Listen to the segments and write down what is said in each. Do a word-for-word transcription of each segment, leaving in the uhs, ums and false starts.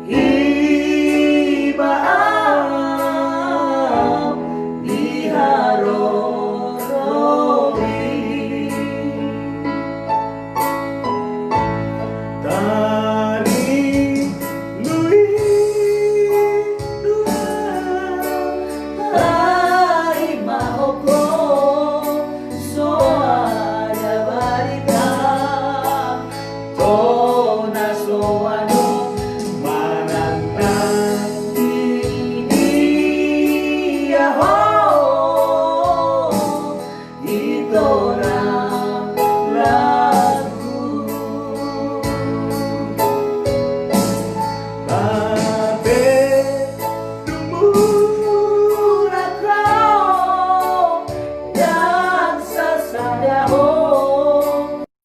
Iba au di haroro i. Tali lui dua, ai ma hoko, soada barita. Tona soano manang na di dia ho, i tona lagu. Babe dung mulak ho, ndang sasada ho.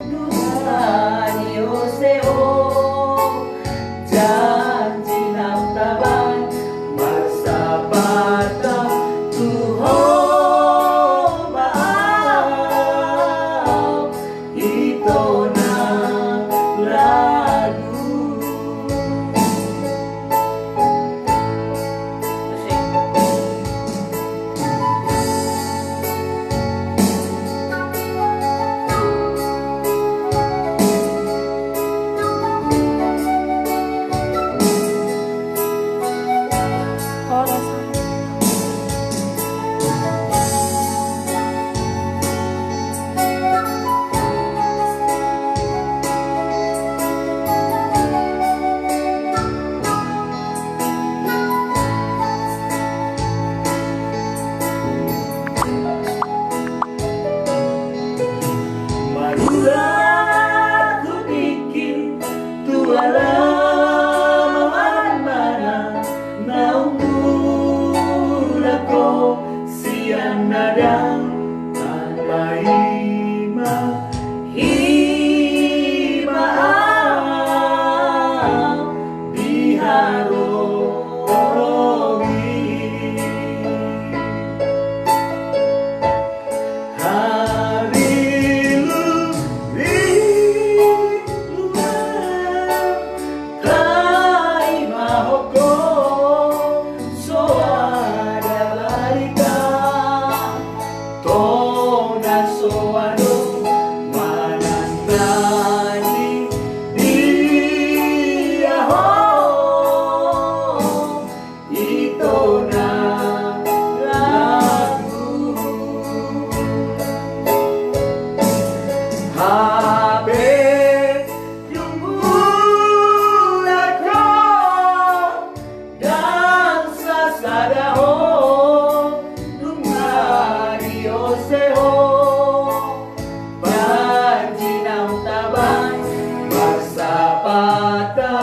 Nunga ni ose ho, janji naung tabaen, marsapata tu ho ma au, i tona lagu. Marula hutingki tu alaman mana, naung mulak ho sian na ndang tarpaima, i ma au di haroro i. Harilu di luar, tai ma hoko, soada barita. Tona soano manang na di dia ho, i tona lagu. Hape dung mulak ho, ndang sasada ho, nunga ni ose ho, panji naung tabaen, marsapata